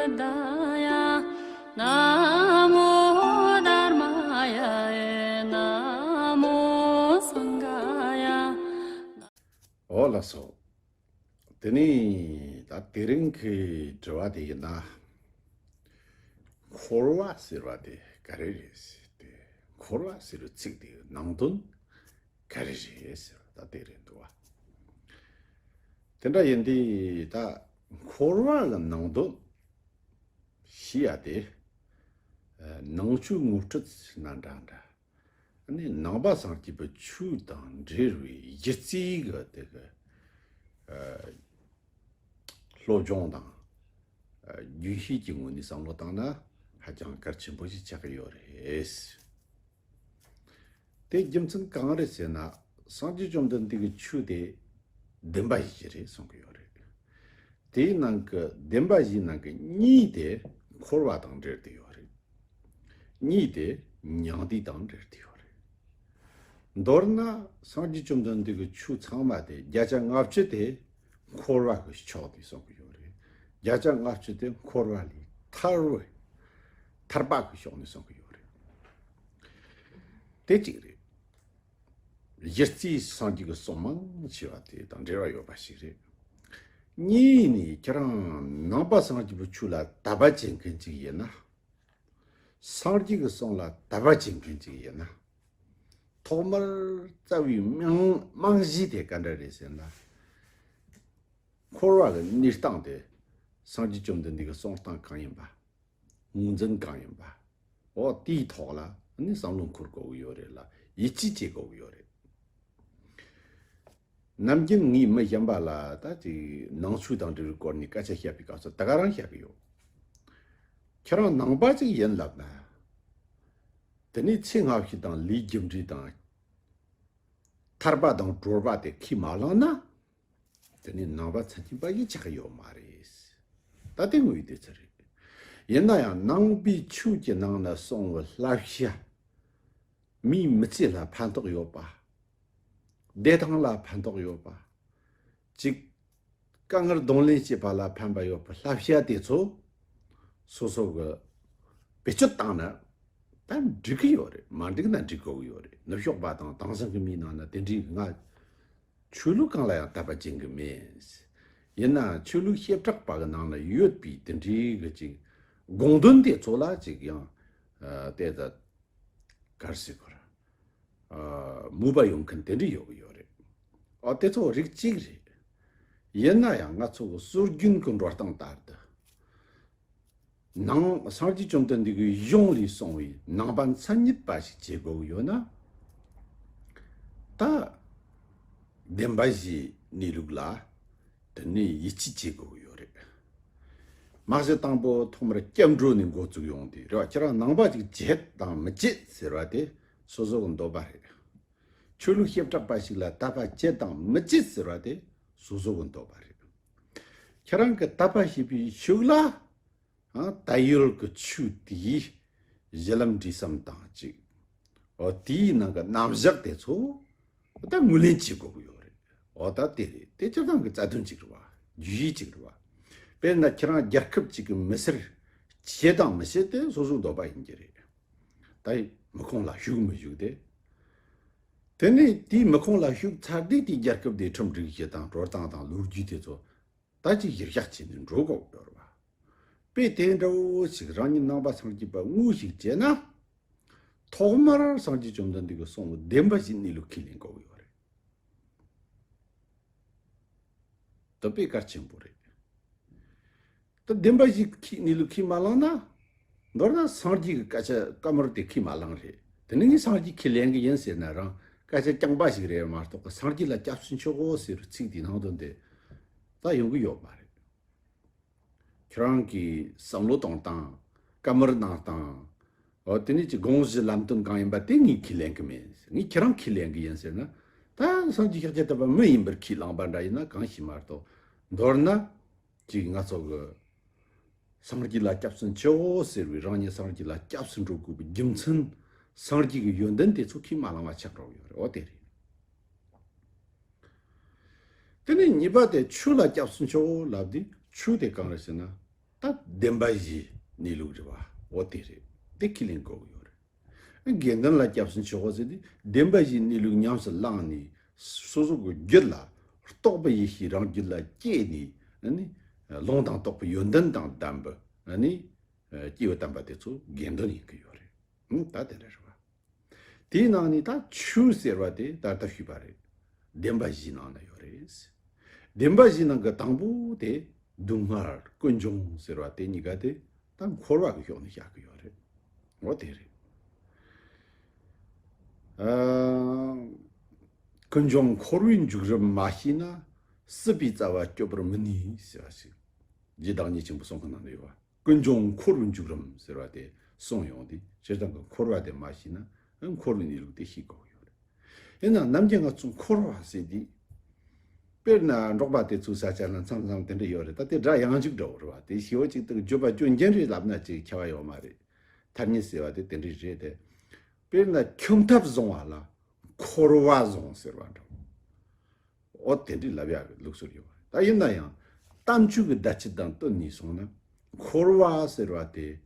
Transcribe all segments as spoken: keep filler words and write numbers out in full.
ད་ཡ། ན་མོ་དྷརྨ་ཡ། ན་མོ་སངྒྷ་ཡ། འོ་ལགས་སོ། དེ་ནས་ད་དེ་རིང་གི་དྲི་བ་དེ་ཡིན་ན། འཁོར་བ་ཟེར་བ་དེ་ག་རེ་རེད་ཟེར་ཏེ། འཁོར་བ་ཟེར་བའི་ཚིག་དེའི་ནང་དོན་ག་རེ་རེད་ཟེར་བ་ད་དེ་རེད་འདུག་བ། དེ་འདྲ་ཡིན་དུས་ད་འཁོར་བ་གི་ནང་དོན་ཤེས་ཡ་དེ། ཨ། ནང་ཆོས་ངོ་སྤྲོད་ཟེར་ན་འདྲ་འདྲ། ཨ་ནི་ནང་པ་སངས་རྒྱས་པའི་ཆོས་དང་འབྲེལ་བའི་གཞི་རྩའི་གི་དེ་གི། ཨ། སློབ་སྦྱོང་དང་། ཨ། རྒྱུན་ཤེས་ཀྱི་ངོས་ནས་བསམ་བློ་བཏང་ན་ཧ་ཅང་གལ་ཆེན་པོ་ཞིག་ཆགས་ཀྱི་ཡོད་རེད། དེ་རྒྱུ་མཚན་གང་རེད་ཟེར་ན། སངས་རྒྱས་བཅོམ་ལྡན་འདས་ཀྱི་ཆོས་དེ་བདེན་པ་བཞི་རེད་གསུང་གི་ཡོད་རེད། དེའི་ནང་གི་བདེན་པ་བཞིའི་ནང་གི་གཉིས་དེ་འཁོར་བ་དང་འབྲེལ་ཏེ་ཡོད་རེད། གཉིས་དེ་མྱང་འདས་དང་འབྲེལ་ཏེ་ཡོད་རེད། མདོར་ན་སངས་རྒྱས་བཅོམ་ལྡན་འདས་ཀྱི་ཆོས་ཚང་མ་དེ་བརྒྱ་ཆ་ལྔ་བཅུ་དེ་འཁོར་བ་གི་ཕྱོགས་ནས་གསུང་གི་ཡོད་རེད། བརྒྱ་ཆ་ལྔ་བཅུ་དེ་འཁོར་བ་ལས་ཐར་བའི་ཐར་པ་གི་ཕྱོགས་ནས་གསུང་གི་ཡོད་རེད། དེ་གཅིག་རེད། གཞི་རྩའི་སངས་རྒྱས་ཀྱི་གསུང་མང་ཆེ་བ་དེ་དང་འབྲེལ་བ་ཡོད་པ་ཞིག་རེད། གཉིས་ནས་ཁྱེད་རང་ནང་པ་སངས་རྒྱས་པའི་ཆོས་ལ་དད་པ་བྱེད་མཁན་ཅིག་ཡིན་ན། སངས་རྒྱས་ཀྱི་གསུང་ལ་དད་པ་བྱེད་མཁན་ཅིག་ཡིན་ན། ཐོག་མར་རྩ་བའི་རྨང་རྨང་གཞི་དེ་ག་འདྲ་རེད་ཟེར་ན། འཁོར་བ་གི་གནས་སྟངས་དེ་སངས་རྒྱས་བཅོམ་ལྡན་འདས་ཀྱི་གསུང་སྟངས་གང་ཡིན་པ། ངོས་འཛིན་གང་ཡིན་པ། འོ་དེའི་ཐོག་ལ་ནི་བསམ་བློ་འཁོར་དགོས་ཀྱི་ཡོད་རེད་ལ། ཡིད་ཆེས་བྱེད་དགོས་ཀྱི་ཡོད་རེད། ནམ་རྒྱུན་ངས་མི་གཞན་པ་ལ་ད་ཅིག་ནང་ཆོས་དང་འབྲེལ་བའི་སྐོར་ནས་སྐད་ཆ་བཤད་པའི་སྐབས་སུ་ད་ག་རང་བཤད་ཀྱི་ཡོད། ཁྱེད་རང་ནང་པ་ཅིག་ཡིན་ལབ་ན། དེ་ནས་ཚེ་སྔ་ཕྱི་དང་ལས་རྒྱུ་འབྲས་དང་། ཐར་པ་དང་གྲོལ་བ་དེ་ཁས་མ་བླངས་ན། དེ་ནི་ནང་པ་མཚན་ཉིད་པ་ཡིན་ཆགས་ཡོད་མ་རེད། ད་དེ་དངོས་ཡོད་དེ་ཚོ་རེད། ཡིན་ན་ཡང་ནང་པའི་ཆོས་ཀྱི་ནང་ན་གསུངས་པའི་བསླབ་བྱ། མིའི་མི་ཚེ་ལ་ཕན་ཐོགས་ཡོད་པ། བདེ་ཐང་ལ་ཕན་ཐོགས་ཡོད་པ། ཅིག་དཀའ་ངལ་གདོང་ལེན་བྱེད་པ་ལ་ཕན་པ་ཡོད་པའི་བསླབ་བྱ་དེ་ཚོ། སོ་སོ་གི་བེད་སྤྱོད་བཏང་ན། ད་འགྲིག་གི་ཡོད་རེད། མ་འགྲིག་ན་འགྲིག་དགོས་ཀྱི་ཡོད་རེད། ནུབ་ཕྱོགས་པ་དང་དེང་སང་གི་མིའི་ནང་ན་དེ་འདྲའི་ང་ཆོས་ལུགས་གང་ལ་ཡང་དད་པ་བྱེད་ཀྱི་མེད། ཡིན་ནའང་ཆོས་ལུགས་བྱེ་བྲག་པ་གི་ནང་ན་ཡོད་པའི་དེ་འདྲའི་གི་ཅིག་དགོངས་དོན་དེ་ཚོ་ལ་ཅིག་ཡང་ཨ་དེ་ད་ག་རེ་ཟེར་དགོས་རེད། ཨ་མོས་པ་ཡོང་མཁན་དེ་འདྲ་ཡོད་ཀྱི་ཡོད་རེད། ཨ་དེ་ཚོ་རིགས་གཅིག་རེད། ཡིན་ན་ཡང་ང་ཚོ་གི་སྲོལ་རྒྱུན་གྱི་འགྲོ་སྟངས་ལྟར་དུ། ནང་སངས་རྒྱས་བཅོམ་ལྡན་འདས་ཀྱི་གཞུང་ལས་གསུངས་པའི་ནང་པ་མཚན་ཉིད་པ་ཞིག་བྱེད་དགོས་ཀྱི་ཡོད་ན། ད་བདེན་པ་བཞིའི་གནས་ལུགས་ལ་དེ་ནས་ཡིད་ཆེས་བྱེད་དགོས་ཀྱི་ཡོད་རེད། མ་གཞི་དང་པོ་ཐོག་མར་སྐྱབས་འགྲོ་ནས་འགོ་བཙུགས་ཡོང་དུས་རེད་བ། ཁྱེད་རང་ནང་པ་ཅིག་བྱེད་དང་མི་བྱེད་ཟེར་བ་དེ་སོ་སོ་གི་འདོད་པ་རེད། ཆོས་ལུགས་བྱེ་བྲག་པ་ཞིག་ལ་དད་པ་བྱེད་དང་མི་བྱེད་ཟེར་བ་དེ་སོ་སོ་གི་འདོད་པ་རེད། ཁྱེད་རང་གི་དད་པ་བྱེད་པའི་ཕྱོགས་ལ། ཨ་དད་ཡུལ་གྱི་ཆོས་དེའི་གཞི་ལམ་འབྲས་གསུམ་དང་གཅིག་འོ་དེའི་ནང་གི་རྣམ་གཞག་དེ་ཚོ་ད་ངོས་ལེན་བྱེད་དགོས་ཀྱི་ཡོད་རེད། འོ་ད་དེ་རེད། དེ་སྤྱིར་བཏང་གི་རྩ་དོན་གཅིག་རེད་བ། བརྗོད་གཞི་གཅིག་རེད་བ། དཔེར་ན་ཁྱེད་རང་རྒྱལ་ཁབ་ཅིག་གི་མི་སེར་བྱེད་དང་མི་བྱེད་དེ་སོ་སོའི་འདོད་པ་ཡིན་གྱི་རེད། ད་མི་ཁོངས་ལ་ཞུགས་མི་ཞུགས་དེ། དེ་ནས་དེའི་མི་ཁོངས་ལ་ཞུགས་ཚར་དུས་དེའི་རྒྱལ་ཁབ་དེའི་ཁྲིམས་སྒྲིག་གཞི་དང་འགྲོ་སྟངས་དང་ལོ་རྒྱུས་དེ་ཚོ། ད་ཅིག་གཞིར་བཞག་བྱས་ནས་འགྲོ་དགོས་ཡོད་རེད་བ། དཔེ་དེ་འདྲ་བོ་ཞིག་རང་ཉིད་ནང་པ་སངས་རྒྱས་པ་དངོས་ཤིག་བྱས་ན། ཐོག་མར་སངས་རྒྱས་བཅོམ་ལྡན་འདས་ཀྱིས་གསུངས་པའི་བདེན་པ་བཞིའི་གནས་ལུགས་ཁས་ལེན་དགོས་ཡོད་རེད། དེ་དཔེ་གལ་ཆེན་པོ་རེད། ད་བདེན་པ་བཞིའི་ཁས་གནས་ལུགས་ཁས་མ་བླངས་ན། མདོར་ན་སངས་རྒྱས་ཀྱི་བཀའ་ཆ་བཀའ་མོལ་དེ་ཁས་མ་བླངས་རེད། དེ་ནི་ངས་སངས་རྒྱས་ཁས་ལེན་གི་ཡིན་ཟེར་ན་རང་སྐད་ཆ་རྐྱང་པ་ཞིག་རེད་མ་གཏོགས་སངས་རྒྱས་ལ་སྐྱབས་སུ་མཆིའོ་ཟེར་བའི་ཚིག་དེའི་ནང་དོན་དེ་ད་ཡོང་གི་ཡོད་མ་རེད། ཁྱེད་རང་གིས་བསམ་བློ་གཏོང་སྟངས། བཀའ་མོལ་གནང་སྟངས། འོ་དེ་ནས་ཀྱི་དགོངས་གཞི་ལམ་སྟོན་གང་ཡིན་པ་དེ་ངས་ཁས་ལེན་གི་མེད། ངས་ཁྱེད་རང་ཁས་ལེན་གི་ཡིན་ཟེར་ན། ད་སངས་རྒྱས་ཤཱཀྱ་ཐུབ་པ་མི་ཡིན་པར་ཁས་བླངས་པ་འདྲ་ཡིན་ན་གང་ཞིག་མ་གཏོགས། མདོར་ན། ཅིག་ང་ཚོ་གི་སངས་རྒྱས་ལ་སྐྱབས་སུ་མཆིའོ་ཟེར་བའི་རང་ཉིད་སངས་རྒྱས་ལ་སྐྱབས་སུ་འགྲོ་དགོས་པའི་རྒྱུ་མཚན། སངས་རྒྱས་ཀྱི་ཡོན་ཏན་དེ་ཚོ་ཁས་མ་བླངས་པ་ཆགས་འགྲོ་གི་ཡོད་རེད། འོ་དེ་རེད། དེ་ནས་གཉིས་པ་དེ་ཆོས་ལ་སྐྱབས་སུ་མཆིའོ་ལབ་དུས་ཆོས་དེ་གང་རེད་ཟེར་ན། ད་བདེན་པ་བཞིའི་གནས་ལུགས་རེད་བ། འོ་དེ་རེད། དེ་ཁས་ལེན་དགོས་ཀྱི་ཡོད་རེད། དགེ་འདུན་ལ་སྐྱབས་སུ་མཆིའོ་ཟེར་དུས་བདེན་པ་བཞིའི་གནས་ལུགས་ཉམས་སུ་བླངས་ནས། སོ་སོ་གི་རྒྱུད་ལ་རྟོགས་པའི་ཡེ་ཤེས་རང་རྒྱུད་ལ་སྐྱེས་ནས་ནི། ལུང་དང་རྟོགས་པའི་ཡོན་ཏན་དང་ལྡན་པའི་ནི་སྐྱེས་བུ་དམ་པ་དེ་ཚོ་དགེ་འདུན་ཡིན་གྱི་ཡོད་རེད། ཨང་། ད་དེ་འདྲ་རེད་བ། དེའི་ནང་ནས་ད་ཆོས་ཟེར་བ་དེ་ད་ལྟ་ཞུས་པ་རེད། བདེན་པ་བཞིའི་ནང་ན་ཡོད་རེད། བདེན་པ་བཞིའི་ནང་གི་དང་པོ་དེ་སྡུག་བསྔལ་ཀུན་འབྱུང་ཟེར་བ་དེ་གཉིས་ཀ་དེ་ད་འཁོར་བ་གི་ཕྱོགས་ནས་བཤད་ཀྱི་ཡོད་རེད། འོ་དེ་རེད། ཨ། ཀུན་འབྱུང་འཁོར་བའི་འཇུག་རིམ་མ་ཤེས་ན། སྲིད་པའི་རྩ་བ་གཅོད་པར་མི་ནུས་ཟེར་བ་ཞིག་རྗེ་བདག་ཉིད་ཆེན་པོ་གསུང་གི་ནང་ན་ཡོད་བ། ཀུན་འབྱུང་འཁོར་བའི་འཇུག་རིམ་ཟེར་བ་དེ་གསུངས་ཡོང་དུས། སྤྱིར་བཏང་གི་འཁོར་བ་དེ་མ་ཤེས་ན་འཁོར་བའི་གནས་ལུགས་དེ་ཤེས་དགོས་ཀྱི་ཡོད་རེད། ཡིན་ནའང་ནམ་རྒྱུན་ང་ཚོ་འཁོར་བ་ཟེར་དུས། དཔེར་ན་འབྲོག་པ་དེ་ཚོའི་ས་ཆ་ལ་མཚམས་མཚམས་དེ་འདྲ་ཡོད་རེད། ད་དེ་སྒྲ་ཡང་འཇུག་འདྲ་བོ་རེད་བ། དེ་ཞེ་པོ་ཅིག་ཏུ་བརྗོད་པ་སྐྱོན་ཅན་རེད་ལབ་ན་ཅིག་ཁྱད་པར་ཡོད་མ་རེད། ཐ་སྙད་ཟེར་བ་དེ་དེ་འདྲ་རེད་དེ། དཔེར་ན་ཁྱིམ་ཐབ་བཟུང་བ་ལ་འཁོར་བ་བཟུང་ཟེར་བ་འདྲ་བོ། འོ་དེ་འདྲའི་ལབ་ཡག་གི་ལུགས་སྲོལ་ཡོད་པ་རེད། ད་ཡིན་ན་ཡང་གཏམ་རྒྱུད་ཀྱི་བརྡ་ཆད་དང་བསྟུན་ནས་སོང་ན། འཁོར་བ་ཟེར་བ་དེ་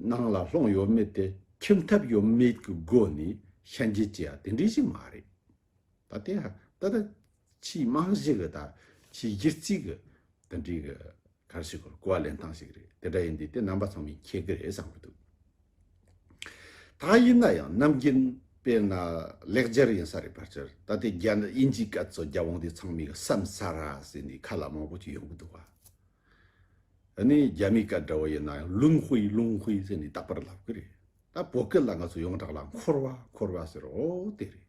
ནང་ལ་ལྷུང་ཡོད་མེད་དེ་ཁྱིམ་ཐབ་ཡོད་མེད་ཀྱི་སྒོ་ནས་ཤན་འབྱེད་བྱེད་ཡ་དེ་འདྲའི་ཞིག་མ་རེད། ད་དེ་ཧ་ད་ལྟ་ཆེས་རྨང་གཞི་གི་ད་ཆེས་གཞི་རྩའི་གི་དེ་འདྲའི་གི་ག་རེ་ཞིག་གོ་གོ་བ་ལེན་སྟངས་ཤིག་རེད། དེ་འདྲ་ཡིན་དུས་དེ་རྣམ་པ་ཚང་མས་མཁྱེན་གི་རེད་བསམ་གི་འདུག་ད་ཡིན་ན་ཡང་ནམ་རྒྱུན་དཔེར་ན་ལེགས་སྦྱར་ཡིན་ས་རེད་པ། སྤྱིར་ད་ལྟའི་རྒྱ་དབྱིན་ཇིའི་སྐད་ཚོ་རྒྱ་དབང་དེ་ཚང་མས་སམ་ས་ར་ཟེར་ནས་ཁ་ལ་མང་པོ་ཅིག་ཡོང་གི་འདུག་བ། ཨ་ནི་རྒྱ་མིའི་སྐད་འདྲ་བོ་ཡིན་ན་ཡང་ལུན་ཧུའི་ལུན་ཧུའི་ཟེར་ནས་རྟག་པར་ལབ་གི་རེད། ད་བོད་སྐད་ལ་ང་ཚོ་ཡོངས་གྲགས་ལ་འཁོར་བ་འཁོར་བ་ཟེར། འོ་དེ་རེད།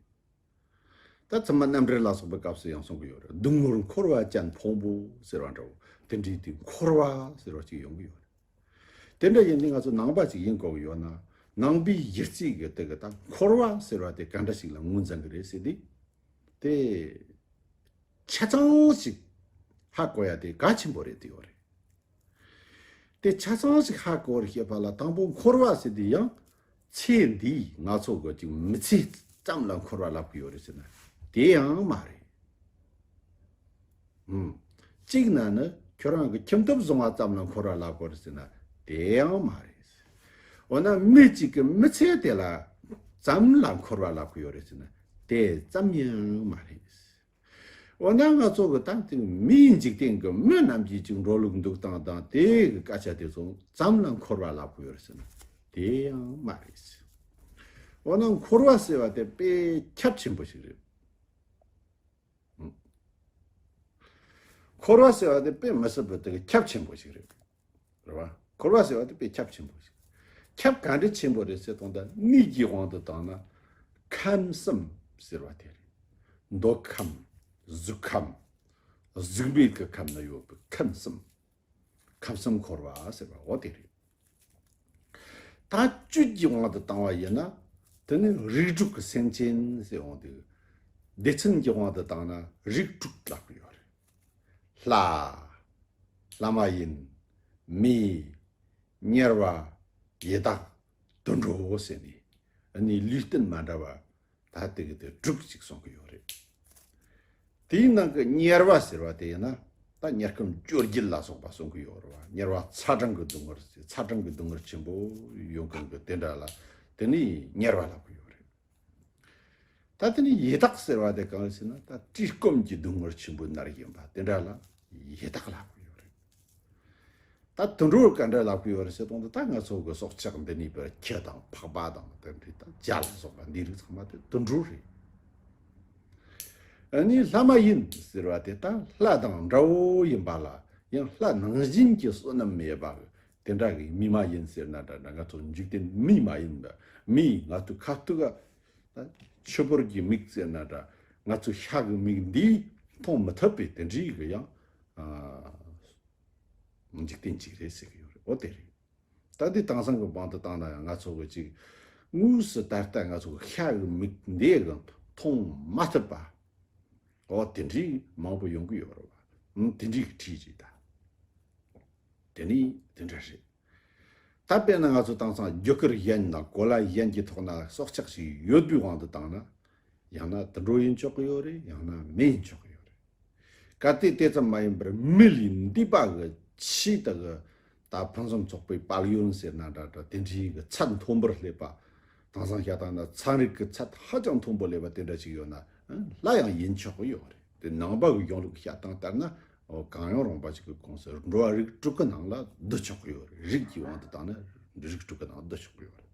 ད་ཚད་མ་རྣམ་འགྲེལ་ལ་སོགས་པའི་སྐབས་སུ་ཡང་གསུང་གི་ཡོད་རེད། སྡུག་བསྔལ་འཁོར་བ་ཅན་ཕུང་པོ་ཟེར་བ་འདྲ་བོ། དེ་འདྲའི་དེ་འཁོར་བ་ཟེར་བ་ཅིག་ཡོང་གི་ཡོད་རེད། དེ་འདྲ་ཡིན་དུས་ང་ཚོ་ནང་པ་ཅིག་ཡིན་དགོས་ཀྱི་ཡོད་ན། ནང་པའི་གཞི་རྩའི་གི་དེ་གི་ད་འཁོར་བ་ཟེར་བ་དེ་ག་འདྲ་ཞིག་ལ་ངོས་འཛིན་གི་རེད་ཟེར་དུས། དེ་ཆ་ཚང་ཞིག་ཧ་གོ་ཡ་དེ་གལ་ཆེན་པོ་རེད་དེ་ཡོད་རེད། དེ་ཆ་ཚང་ཞིག་ཧ་གོ་བར་བྱེད་པ་ལ་དང་པོ་འཁོར་བ་ཟེར་དུས་ཡང་ཚེ་འདིའི་ང་ཚོ་གི་ཅིག་མི་ཚེ་ཙམ་ལ་འཁོར་བ་ལབ་གི་ཡོད་རེད་ཟེར་ན་དེ་ཡང་མ་རེད། ཨུམ། གཅིག་ན་ནི་ཁྱོད་རང་གི་ཁྱིམ་ཐབ་བཟུང་བ་ཙམ་ལ་འཁོར་བ་ལབ་གི་ཡོད་རེད་ཟེར་ན་དེ་ཡང་མ་རེད། འོ་ན་མི་གཅིག་གི་མི་ཚེ་དེ་ལ་ཙམ་ལ་འཁོར་བ་ལབ་གི་ཡོད་རེད་ཟེར་ན་དེ་ཙམ་ཡང་མ་རེད། འོ་ན་ང་ཚོ་གི་ད་དེ་མིའི་འཇིག་རྟེན་གི་མི་རྣམས་ཀྱི་ཅིག་འགྲོ་ལུགས་འདུག་སྟངས་དང་དེ་གི་སྐད་ཆ་དེ་ཚོ་ཙམ་ལ་འཁོར་བ་ལབ་གི་ཡོད་རེད་ཟེར་ན་དེ་ཡང་མ་རེད། འོ་ན་འཁོར་བ་ཟེར་བ་དེ་དཔེ་ཁྱབ་ཆེན་པོ་ཞིག་རེད། འཁོར་བ་ཟེར་བ་དེ་དཔེ་མི་སྲིད་པའི་དེ་གི་ཁྱབ་ཆེན་པོ་ཞིག་རེད། རེད་བ། འཁོར་བ་ཟེར་བ་དེ་དཔེ་ཁྱབ་ཆེན་པོ་ཞིག་ཁྱབ་ག་འདྲ་ཆེན་པོ་རེད་ཟེར་དང་ད་གནས་ཀྱི་དབང་དུ་བཏང་ན་ཁམས་གསུམ་ཟེར་བ་དེ་རེད། མདོ་ཁམས། གཟུགས་ཁམས། གཟུགས་མེད་ཀྱི་ཁམས་ན་ཡོད་པའི་ཁམས་གསུམ། ཁམས་གསུམ་འཁོར་བ་ཟེར་བ་འོ་དེ་རེད། ད་བཅུད་ཀྱི་དབང་དུ་བཏང་བ་ཡིན་ན། དེ་ནི་རིགས་དྲུག་གི་སེམས་ཅན་ཟེར་འོང་དུས། སྡེ་ཚན་གྱི་དབང་དུ་བཏང་ན་རིགས་དྲུག་ལབ་ཀྱི་ཡོད་རེད། ལྷ། ལྷ་མ་ཡིན། མི། དམྱལ་བ། ཡི་དྭགས། དུད་འགྲོ་ཟེར་ནས་ཨ་ནི་ལུས་རྟེན་མ་འདྲ་བ་ད་དེ་གི་དེ་དྲུག་ཅིག་གསུང་གི་ཡོད་རེད། དེའི་ནང་གི་དམྱལ་བ་ཟེར་བ་དེ་ཡིན་ན་ད་དམྱལ་ཁམས་བཅོ་བརྒྱད་ལ་སོགས་པ་གསུང་གི་ཡོད་རེད་བ། དམྱལ་བ་ཚ་གྲང་གི་སྡུག་བསྔལ་ཟེར། ཚ་གྲང་གི་སྡུག་བསྔལ་ཆེན་པོ་ཡོང་མཁན་གི་དེ་འདྲ་ལ་དེ་ནི་དམྱལ་བ་ལབ་གི་ཡོད་རེད། ད་དེ་ནི་ཡི་དྭགས་ཟེར་བ་དེ་གང་ཟེར་ན་ད་བཀྲེས་སྐོམ་གྱི་སྡུག་བསྔལ་ཆེན་པོ་མནར་བཞིན་པ་དེ་འདྲ་ལ་ཡི་དྭགས་ལབ་གི་ཡོད་རེད། ད་དུད་འགྲོ་ག་འདྲ་ལབ་གི་ཡོད་རེད་ཟེར་དང་ད་ད་ང་ཚོ་གི་སྲོག་ཆགས་འདི་ནས་བར་ཁྱི་དང་ཕག་པ་དང་དེ་འདྲའི་ད་བྱ་ལ་སོགས་པ་འདི་རིགས་ཚང་མ་དེ་དུད་འགྲོ་རེད། ཨ་ནི་ལྷ་མ་ཡིན་ཟེར་བ་དེ་ད་ལྷ་དང་འདྲ་བོ་ཡིན་པ་ལ་ཡང་ལྷ་ནང་བཞིན་གྱི་བསོད་ནམས་མེད་པ་དེ་འདྲ་གི་མི་མ་ཡིན་ཟེར་ན་འདྲ་འདྲ་ང་ཚོ་འཇིག་རྟེན་མི་མ་ཡིན་པ་མི་ང་ཚོ་ཁ་ཐུག་ག་ད་ཆུ་བུར་གྱི་མིག་ཟེར་ན་འདྲ་ང་ཚོ་ཤ་གི་མིག་འདིས་མཐོང་མི་ཐུབ་པའི་དེ་འདྲའི་གི་ཡང་ཨ། འཇིག་རྟེན་གཅིག་རེད་ཟེར་གི་ཡོད་རེད། འོ་དེ་རེད། ད་འདི་དེང་སང་གི་དབང་དུ་བཏང་ན་ཡང་ང་ཚོ་གི་ཅིག་དངོས་སུ་ད་ལྟ་ང་ཚོ་གི་ཤ་གི་མིག་འདི་གི་མཐོང་མ་ཐུབ་པ། འོ་དེ་འདྲའི་མང་པོ་ཡོང་གི་ཡོད་རེད་བ། ཨང་། དེ་འདྲའི་གི་བྲིས་རེད་ད། དེ་ནི་དེ་འདྲ་རེད། ད་དཔེར་ན་ང་ཚོ་དེང་སང་རྒྱུ་སྐར་གཞན་དང་གོ་ལ་གཞན་གྱི་ཐོག་ན་སྲོག་ཆགས་ཤིག་ཡོད་པའི་དབང་དུ་བཏང་ན། ཡང་ན་དུད་འགྲོ་ཡིན་ཆོག་གི་ཡོད་རེད། ཡང་ན་མི་ཡིན་ཆོག་གི་ཡོད་རེད། གལ་ཏེ་དེ་ཙམ་མ་ཡིན་པར་མི་ལས་འདས་པ་གི་ ཆེས་དག་གི་ད་ཕུན་སུམ་ཚོགས་པའི་དཔལ་ཡོན་ཟེར་ན་འདྲ་འདྲ། དེ་འདྲའི་གི་ཚད་མཐོན་པོར་སླེབས་པ། དེང་སང་བཤད་སྟངས་ན་ཚན་རིག་གི་ཚད་ཧ་ཅང་མཐོན་པོ་སླེབས་པ་དེ་འདྲ་ཞིག་ཡོད་ན། སླར་ཡང་ཡིན་ཆོག་གི་ཡོད་རེད། དེ་ནང་པ་གི་གཞུང་ལུགས་བཤད་སྟངས་ལྟར་ན། གང་ཡང་རུང་བ་ཞིག་གི་ཁོངས་སུ་འགྲོ་བ་རིགས་དྲུག་གི་ནང་ལ་བསྡུ་ཆོག་གི་ཡོད་རེད། རིགས་ཀྱི་དབང་དུ་བཏང་ན་རིགས་དྲུག་གི་ནང་བསྡུ་ཆོག་གི་ཡོད་རེད།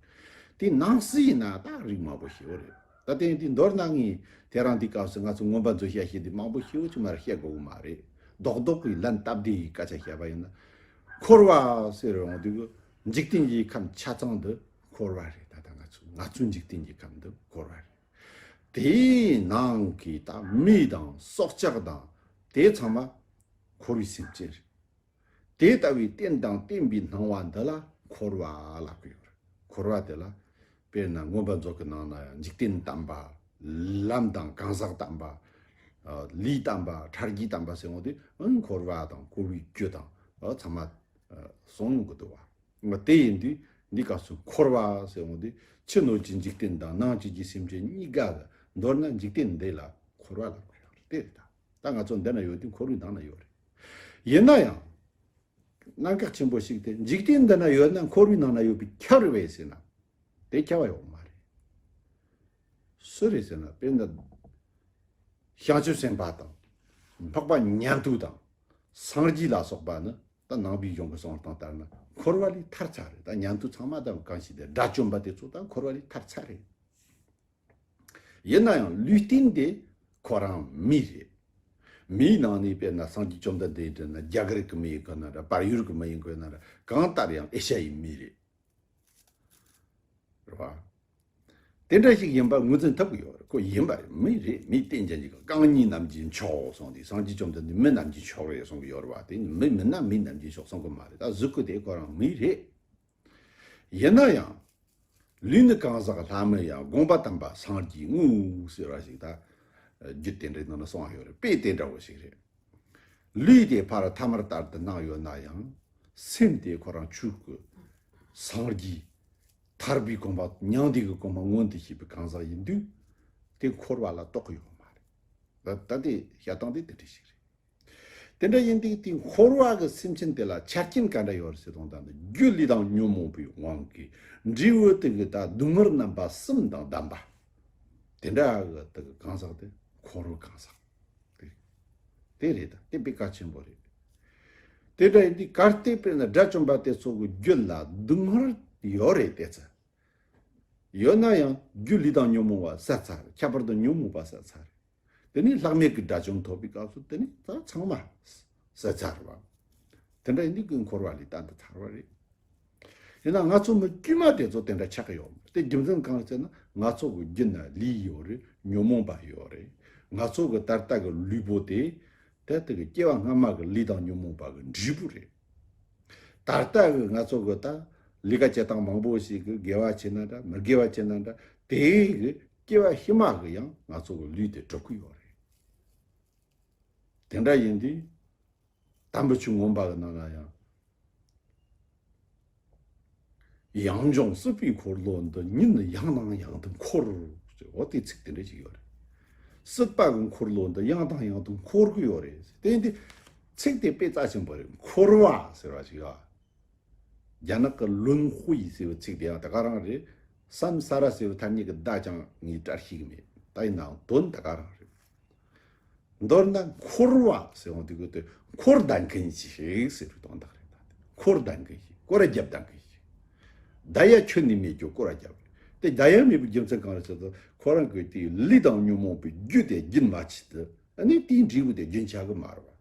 དེ་ནང་གསེས་ཡིན་ན་ད་རིགས་མང་པོ་ཞིག་ཡོད་རེད། ད་དེ་ཡིན་དུས་མདོར་ན་ངས་དེ་རིང་འདི་སྐབས་སུ་ང་ཚོ་མངོན་པ་མཛོད་བཤད་བཤད་དེ་མང་པོ་ཞེ་པོ་ཅིག་མར་བཤད་དགོས་གི་མ་རེད། རྡོག་རྡོག་གི་ལན་སྟབས་བདེ་ཡི་སྐད་ཆ་བཤད་པ་ཡིན་ན། འཁོར་བ་ཟེར་འོང་དུས་འཇིག་རྟེན་གྱི་ཁམས་ཆ་ཚང་འདི་འཁོར་བ་རེད། ད་ལྟ་ང་ཚོ་ང་ཚོའི་འཇིག་རྟེན་གྱི་ཁམས་འདི་འཁོར་བ་རེད། དེའི་ནང་གི་ད་མི་དང་སྲོག་ཆགས་དང་དེ་ཚང་མ་འཁོར་བའི་སེམས་ཅན་རེད། དེ་ལྟ་བུའི་རྟེན་དང་བརྟེན་པའི་སྣང་བ་འདི་ལ་འཁོར་བ་ལབ་ཀྱི་ཡོད་རེད། འཁོར་བ་དེ་ལ་དཔེར་ན་མངོན་པ་མཛོད་ཀྱི་ནང་ན་ཡང་འཇིག་རྟེན་བརྟེན་པ། ལམ་དང་གང་ཟག་བརྟེན་པ། ལས་བརྟེན་པ། ཕྲ་རྒྱས་བརྟེན་པ་ཟེར་འོང་དུས་ཨང་འཁོར་བ་དང་འཁོར་བའི་རྒྱུ་དང་ཨ་ཚང་མ་ཨ་གསུངས་ཡོང་གི་འདུག་བ། དེ་ཡིན་དུས་འདི་སྐབས་སུ་འཁོར་བ་ཟེར་འོང་དུས་ཕྱི་སྣོད་ཀྱི་འཇིག་རྟེན་དང་ནང་བཅུད་ཀྱི་སེམས་ཅན་གཉིས་ཀ་གི་མདོར་ན་འཇིག་རྟེན་འདི་ལ་འཁོར་བ་ལབ་དགོས་ཡོད་རེད། དེ་རེད་ད། ད་ང་ཚོ་འདི་ན་ཡོད་དུས་འཁོར་བའི་ནང་ན་ཡོད་རེད། ཡིན་ན་ཡང་། གནད་འགག་ཆེན་པོ་ཞིག་དེ་འཇིག་རྟེན་འདི་ན་ཡོད་ན་འཁོར་བའི་ནང་ན་ཡོད་པས་ཁྱབ་རེད་པས་ཟེར་ན། དེ་ཁྱབ་པ་ཡོད་མ་རེད། སུ་རེད་ཟེར་ན་དཔེར་ན། བྱང་ཆུབ་སེམས་དཔའ་དང་། འཕགས་པ་ཉན་ཐོས་དང་། སངས་རྒྱས་ལ་སོགས་པ་ནི་ད་ནང་པའི་གཞུང་གི་གསུང་སྟངས་ལྟར་ན་འཁོར་བ་ལས་ཐར་ཚར་རེད། ད་ཉན་ཐོས་ཚང་མ་དང་གང་ཞིག་དེ་དགྲ་བཅོམ་པ་དེ་ཚོ་ད་འཁོར་བ་ལས་ཐར་ཚར་རེད། ཡིན་ན་ཡང་ལུས་རྟེན་དེ་ཁོ་རང་མི་རེད། མིའི་ནང་ནས་དཔེར་ན་སངས་རྒྱས་བཅོམ་ལྡན་འདས་དེ་ན་རྒྱ་གར་གི་མི་ཡིན་དགོས་ན་འདྲ། བལ་ཡུལ་གི་མི་ཡིན་དགོས་ན་འདྲ། གང་ལྟར་ཡང་ཨེ་ཤ་ཡའི་མི་རེད། རེད་བ། དེ་འདྲ་ཞིག་ཡིན་པ་ངོས་འཛིན་ཐུབ་ཀྱི་ཡོད་རེད། ཁོ་ཡིན་པ་རེད། མི་རེད། མི་རྟེན་ཅན་ཅིག་རྐང་གཉིས་རྣམས་ཀྱི་མཆོག་གསུངས་ཏེ་སངས་རྒྱས་བཅོམ་ལྡན་འདས་མི་རྣམས་ཀྱི་མཆོག་རེད་གསུང་གི་ཡོད་རེད་བ། དེ་མི་མིན་ན་མི་རྣམས་ཀྱི་མཆོག་གསུང་གི་མ་རེད། ད་གཟུགས་སྐུ་དེ་ཁོ་རང་མི་རེད། ཡིན་ན་ཡང་། ལུས་ནི་གང་ཟག་ལྷ་མི་ཡང་། དགོངས་པ་དམ་པ་སངས་རྒྱས་དངོས། ཟེར་བ་ཞིག་ད། རྒྱུད་དེ་འདྲའི་ནང་ན་གསུངས་ཡོད་རེད། དཔེ་དེ་འདྲ་བོ་ཞིག་རེད། ལུས་དེ་ཕར་ཐ་མལ་ལྟར་དུ་སྣང་ཡོད་ན་ཡང་། སེམས་དེ་ཁོ་རང་ཆོས་སྐུ། སངས་རྒྱས། ཐར་པའི་གོ་འཕང་མྱང་འདས་ཀྱི་གོ་འཕང་མངོན་དུ་བྱེད་པའི་གང་ཟག་ཡིན་དུས། དེ་འཁོར་བ་ལ་གཏོགས་ཀྱི་ཡོད་མ་རེད། ད་ལྟ་དེ་བཤད་སྟངས་དེ་དེ་འདྲ་ཞིག་རེད། དེ་འདྲ་ཡིན་དུས་དེ་འཁོར་བ་གི་སེམས་ཅན་དེ་ལ་ཆ་རྐྱེན་ག་འདྲ་ཡོད་རེད་ཟེར་དོན་དག་འདི་རྒྱུ་ལས་དང་ཉོན་མོངས་པའི་དབང་གིས་འབྲས་བུ་དེ་གི་ད་སྡུག་བསྔལ་རྣམ་པ་གསུམ་དང་ལྡན་པ། དེ་འདྲ་གི་དེ་གི་གང་ཟག་དེ་འཁོར་བའི་གང་ཟག་དེ་དེ་རེད། ད་དེ་དཔེ་གལ་ཆེན་པོ་རེད། དེ་འདྲ་ཡིན་དུས་གལ་ཏེ་དཔེར་ན་དགྲ་བཅོམ་པ་དེ་ཚོ་གི་རྒྱུད་ལ་སྡུག་བསྔལ་ཡོད་རེད་དེ་ཚེ། ཡོད་ན་ཡང་རྒྱུ་ལས་དང་ཉོན་མོངས་པ་བསལ་ཚར། ཁྱད་པར་དུ་ཉོན་མོངས་པ་བསལ་ཚར། དེ་ནས་ལྷག་མེད་ཀྱི་དགྲ་བཅོམ་ཐོབ་པའི་སྐབས་སུ་དེ་ནས་ད་ཚང་མ་བསལ་ཚར་བ། དེ་འདྲ་ཡིན་དུས་ཀྱི་འཁོར་བ་ལས་ད་འདི་ཐར་བ་རེད། ཡིན་ན་ང་ཚོ་མི་དཀྱུས་མ་དེ་ཚོ་དེ་འདྲ་ཆགས་ཀྱི་ཡོད་མ་རེད། དེ་རྒྱུ་མཚན་གང་རེད་ཟེར་ན་ང་ཚོ་གི་རྒྱུད་ན་ལས་ཡོད་རེད། ཉོན་མོངས་པ་ཡོད་རེད། ང་ཚོ་གི་ད་ལྟ་གི་ལུས་པོ་དེ་ད་ལྟ་གི་སྐྱེ་བ་སྔ་མ་གི་ལས་དང་ཉོན་མོངས་པ་གི་འབྲས་བུ་རེད། ད་ལྟ་གི་ང་ཚོ་གི་ད་ལས་ཀ་བྱེད་སྟངས་མང་པོ་ཞིག་གི་དགེ་བ་བྱེད་ན་འདྲ་མི་དགེ་བ་བྱེད་ན་འདྲ་དེ་གི་སྐྱེ་བ་ཕྱི་མ་གི་ཡང་ང་ཚོ་གི་ལུས་དེ་གྲུབ་ཀྱི་ཡོད་རེད། དེ་འདྲ་ཡིན་དུས་དམ་པའི་ཆོས་མངོན་པ་གི་ནང་ན་ཡང་། ཡང་འབྱུང་སྲིད་པའི་འཁོར་ལོ་འདི། ཉིད་ནི་ཡང་དང་ཡང་དུ་འཁོར། འོ་དེ་ཚིག་དེ་འདྲ་ཞིག་ཡོད་རེད། སྲིད་པ་གི་འཁོར་ལོ་འདི་ཡང་དང་ཡང་དུ་འཁོར་གི་ཡོད་རེད། དེ་ཡིན་དུས་ཚིག་དེ་དཔེ་རྩ་ཆེན་པོ་རེད། འཁོར་བ་ཟེར་བ་ཞིག་ཡོད། རྒྱ་ནག་གི་ལུན་ཧུའེ་ཟེར་བའི་ཚིག་དེ་ཡང་ད་ག་རང་རེད། སམ་ས་ར་ཟེར་བའི་ཐ་སྙད་ཀྱི་བརྡ་ཀྱང་ངས་བཀྲལ་ཤེས་ཀྱི་མེད། ད་ཡིན་ནའང་དོན་ད་ག་རང་རེད། མདོར་ན་འཁོར་བ་ཟེར་འོང་དུས་ཀྱི་དེ་འཁོར་ལྡན་མཁན་ཞིག་ཟེར་བའི་དོན་དག་རེད། ད་དེ་འཁོར་ལྡན་མཁན་ཞིག་སྐོར་ར་རྒྱབ་ལྡན་མཁན་ཞིག་ད་ཡ་ཁྱོན་ནས་མེད་རྒྱུ་སྐོར་ར་རྒྱབ་རེད། དེ་ད་ཡ་མེད་པའི་རྒྱུ་མཚན་གང་རེད་ཟེར་དུས་ཁོ་རང་གི་དེའི་ལས་དང་ཉོན་མོངས་པའི་རྒྱུ་དེ་རྒྱུན་མ་ཆད་དུ་ཨ་ནི་དེའི་འབྲས་བུ་དེ་རྒྱུན་ཆགས་གི་མ་རེད་བ།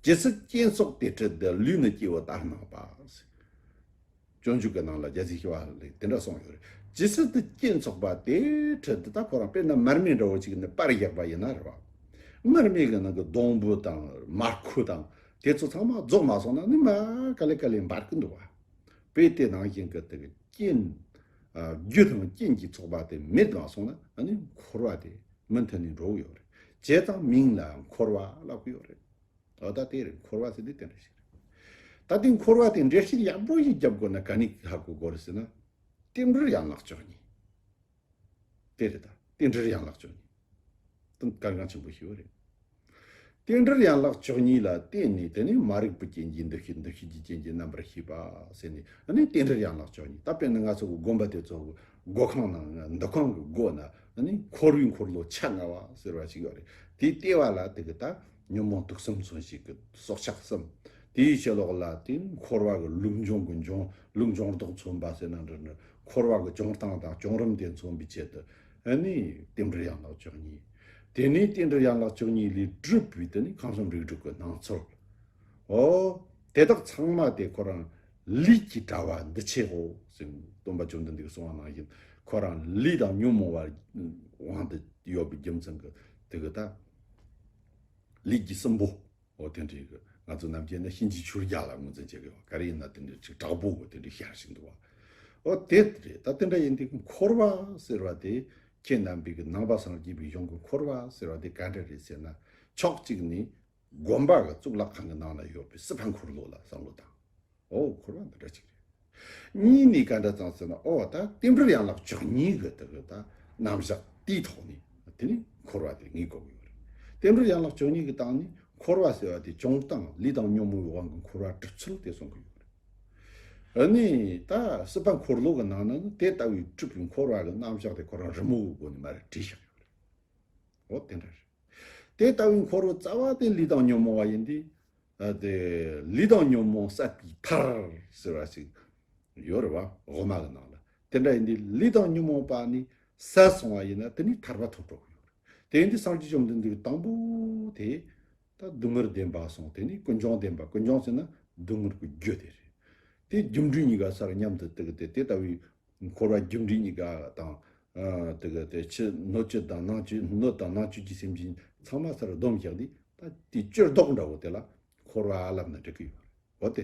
ཇི་སྲིད་རྐྱེན་སོགས་དེ་འཁྲུལ་དུ། ལུས་ནི་སྐྱེ་བོ་ལྟར་སྣང་བ། སྤྱོད་འཇུག་གི་ནང་ལ་རྒྱལ་སྲས་ཞི་བ་ལྷས་དེ་འདྲ་གསུངས་ཡོད་རེད། ཇི་སྲིད་དུ་རྐྱེན་ཚོགས་པ་དེ་འཁྲུལ་དུ། ད་ཁོ་རང་དཔེར་ན་མར་མེ་འདྲ་བོ་ཅིག་ནི་པར་བཞག་པ་ཡིན་ན་རེད་བ། མར་མེ་གི་ནང་གི་སྡོང་བུ་དང་མར་ཁུ་དང་དེ་ཚོ་ཚང་མ་རྫོགས་མ་སོང་ན་ནི་མ་ག་ལེ་ག་ལེ་འབར་གི་འདུག་བ། དཔེ་དེ་ནང་བཞིན་གི་དེ་གི་རྐྱེན། ཨ། རྒྱུ་དང་རྐྱེན་གྱིས་ཚོགས་པ་དེ་མེད་མ་སོང་ན་ཨ་ནི་འཁོར་བ་དེ་མུ་མཐུད་ནས་འགྲོ་གི་ཡོད་རེད། བྱས་ཙང་མིང་ལ་འཁོར་བ་ལབ་གི་ཡོད་རེད། འོ་ད་དེ་རེད། འཁོར་བ་ཟེར་དུས་དེ་འདྲ་ཞིག་རེད། ད་དེ་འཁོར་བ་དེ་འགྲེལ་བཤད་ཡག་པོ་ཞིག་རྒྱབ་དགོས་ན་ག་ནས་ཧ་གོ་དགོས་རེད་ཟེར་ན། རྟེན་འབྲེལ་ཡན་ལག་བཅུ་གཉིས། དེ་རེད། ད་རྟེན་འབྲེལ་ཡན་ལག་བཅུ་གཉིས་དེ་གལ་འགངས་ཆེན་པོ་ཞིག་རེད། རྟེན་འབྲེལ་ཡན་ལག་བཅུ་གཉིས་ལ་བརྟེན་ནས་དེ་ནས་མ་རིག་པའི་རྐྱེན་གྱིས་འདུ་ཤེས། འདུ་ཤེས་ཀྱི་རྐྱེན་གྱིས་རྣམ་པར་ཤེས་པ་ཟེར་ནས། ཨ་ནི་རྟེན་འབྲེལ་ཡན་ལག་བཅུ་གཉིས། ད་དཔེར་ན་ང་ཚོ་གི་དགོན་པ་དེ་ཚོ་གི་སྒོ་ཁང་ནང་འདུ་ཁང་གི་སྒོ་ན་ཨ་ནི་འཁོར་བའི་འཁོར་ལོ་ཆ་ལྔ་བ་ཟེར་བ་ཞིག་ཡོད་རེད། དེའི་ལྟེ་བ་ལ་དེ་གི་ད་ཉོན་མོངས་དུག་གསུམ་མཚོན་བྱེད་ཀྱི་སྲོག་ཆགས་གསུམ། དེའི་ཕྱི་ལོགས་ལ་དེ་འཁོར་བ་གི་ལུགས་འབྱུང་གི་འབྱུང་། ལུགས་འབྱུང་ལྡོག་མཚོན་པ་ཟེར་ན་འདྲ་འདྲ། འཁོར་བ་གི་བྱུང་སྟངས་དང་བྱུང་རིམ་དེ་མཚོན་པའི་ཆེད་དུ་ཨ་ནི་རྟེན་འབྲེལ་ཡན་ལག་བཅུ་གཉིས། དེ་ནས་རྟེན་འབྲེལ་ཡན་ལག་བཅུ་གཉིས་ལས་གྲུབ་པའི་དེ་ནི་ཁམས་གསུམ་རིགས་དྲུག་གི་སྣང་ཚུལ། འོ། དེ་དག་ཚང་མ་དེ་ཁོ་རང་ལས་ཀྱི་དྲ་བ་འདུ་བྱེད་འོ་ཟེར། སྟོན་པ་བཅོམ་ལྡན་འདས་ཀྱིས་གསུངས་པ་ནང་བཞིན། ཁོ་རང་ལས་དང་ཉོན་མོངས་པ་དབང་དུ་ཡོད་པའི་རྒྱུ་མཚན་གྱིས་དེ་གི་ད་ལས་ཀྱི་སྲིན་པོ། འོ་དེ་འདྲའི་གི་ང་ཚོ་ནམ་རྒྱུན་ན་གཤིན་རྗེ་ཆོས་རྒྱལ་ལ་ངོས་འཛིན་བྱེད་གི་ཡོད། ག་རེ་ཡིན་ན་དེ་འདྲའི་ཅིག་དྲག་པོ་གི་དེ་འདྲའི་ཤར་བཞིན་འདུག་བ། འོ་དེ་རེད། ད་དེ་འདྲ་ཡིན་དུས་འཁོར་བ་ཟེར་བ་དེ་ཁྱེད་རྣམ་པའི་གི་ནང་པ་སངས་རྒྱས་པའི་གཞུང་གི་འཁོར་བ་ཟེར་བ་དེ་ག་འདྲ་རེད་ཟེར་ན། ཕྱོགས་གཅིག་ནས་དགོན་པ་གི་གཙུག་ལག་ཁང་གི་ནང་ན་ཡོད་པའི་སྲིད་པ་འཁོར་ལོ་ལ་བསམ་བློ་བཏང་། འོ་འཁོར་བ་འདི་འདྲ་ཅིག་རེད། གཉིས་ནས་ག་འདྲ་བཏང་ཟེར་ན། འོ་ད་རྟེན་འབྲེལ་ཡན་ལག་བཅུ་གཉིས་གི་དེ་གི་ད་རྣམ་གཞག་དེའི་ཐོག་ནས་དེ་ནི་འཁོར་བ་དེ་ངེས་དགོས་ཀྱི་ཡོད་རེད། རྟེན་འབྲེལ་ཡན་ལག་བཅུ་གཉིས་ཀྱི་སྟེང་ནས་འཁོར་བ་ཟེར་བ་དེ་བྱུང་སྟངས་ལས་དང་ཉོན་མོངས་པའི་དབང་གིས་འཁོར་བ་གྲུབ་ཚུལ་དེ་གསུང་གི་ཡོད་རེད། ཨ་ནི་ད་སྲིད་པ་འཁོར་ལོ་གི་ནང་ན་ནི་དེ་ལྟ་བུའི་གྲུབ་པའི་འཁོར་བ་གི་རྣམ་གཞག་དེ་ཁོ་རང་རི་མོ་གི་སྒོ་ནས་མར་བྲིས་བཞག་ཡོད་རེད། འོ་དེ་འདྲ་རེད། དེ་ལྟ་བུའི་འཁོར་བའི་རྩ་བ་དེ་ལས་དང་ཉོན་མོངས་པ་ཡིན་ཏེ། ཨ་དེ་ལས་དང་ཉོན་མོངས་ཟད་པའི་ཐར་ཟེར་བ་ཞིག་ཡོད་རེད་བ། དབུ་མ་གི་ནང་ལ། དེ་འདྲ་ཡིན་དུས་ལས་དང་ཉོན་མོངས་པ་ནི་ཟད་སོང་བ་ཡིན་ན་དེ་ནི་ཐར་པ་ཐོབ་འགྲོ་གི་ཡོད་རེད། དེ་ཡིན་དུས་སངས་རྒྱས་བཅོམ་ལྡན་འདས་ཀྱི་དང་པོ་དེ་ད་སྡུག་བསྔལ་བདེན་པ་སོང་། དེ་ནི་ཀུན་འབྱུང་བདེན་པ། ཀུན་འབྱུང་ཟེར་ན་སྡུག་བསྔལ་གྱི་རྒྱུ་དེ་རེད། དེ་རྒྱུ་འབྲས་གཉིས་ཀ་སར་མཉམ་དུ་དེ་གི་དེ་དེ་ལྟ་བུའི་འཁོར་བ་རྒྱུ་འབྲས་གཉིས་ཀ་དང་། ཨ་དེ་གི་དེ་ཕྱི་སྣོད་བཅུད་དང་ནང་བཅུད། སྣོད་དང་ནང་བཅུད་ཀྱི་སེམས་ཅན་ཚང་མ་སར་སྡོམ་བཞག་དུས་ད་དེ་བཅུད་ལྡོག་འདྲ་བོ་དེ་ལ་འཁོར་བ་ལབ་ན་འགྲིག་གི་ཡོད་རེད། འོ་དེ།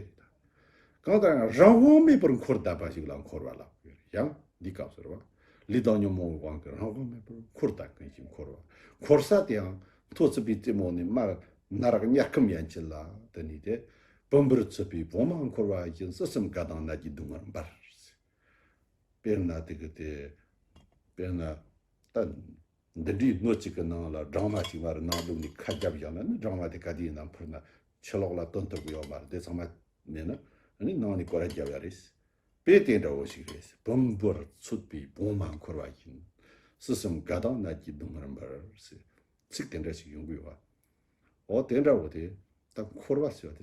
གང་ལྟར་ཡང་རང་དབང་མེད་པར་འཁོར་བསྡད་པ་ཞིག་ལ་འཁོར་བ་ལབ་ཀྱི་ཡོད་རེད། ཡང་འདི་སྐབས་སུ་རེད་བ། ལས་དང་ཉོན་མོངས་ཀྱི་དབང་གིས་རང་དབང་མེད་པར་འཁོར་བསྡད་མཁན་ཞིག་འཁོར་བ། འཁོར་ས་དེའང་མཐོ་ཚུད་པའི་རྩེ་མོ་ནས་མར་ནར་དམྱལ་ཁམས་ཡན་ཆད་ལ་དེ་ནས་དེ། བུམ་པར་ཚུད་པའི་བུང་མ་འཁོར་བ་བཞིན། སྲིད་གསུམ་དགའ་དང་ནད་ཀྱི་སྡུག་བསྔལ་འབར། དཔེར་ན་དེ་གི་དེ། དཔེར་ན་ད་འདི་འདྲའི་སྣོད་གཅིག་གི་ནང་ལ་སྦྲང་མ་གཅིག་མར་ནང་བླུགས་ནས་ཁ་བརྒྱབ་བཞག་ན་ནི་སྦྲང་མ་དེ་ག་དུས་ཡིན་ན་འཕུར་ན་ཕྱི་ལོགས་ལ་ཐོན་ཐུབ་ཀྱི་ཡོད་མ་རེད། དེ་ཚང་མ་མེད་ན་ཨ་ནི་ནང་ནས་སྐོར་ར་བརྒྱབ་ཡ་རེད། དཔེ་དེ་འདྲ་བོ་ཞིག་རེད། བུམ་པར་ཚུད་པའི་བུང་མ་འཁོར་བ་བཞིན། སྲིད་གསུམ་དགའ་དང་ནད་ཀྱི་སྡུག་བསྔལ་འབར་ཟེར། ཚིག་དེ་འདྲ་ཞིག་ཡོང་གི་ཡོད་པ། འོ་དེ་འདྲ་བོ་དེ་ད་འཁོར་བ་ཟེར་བ་དེ།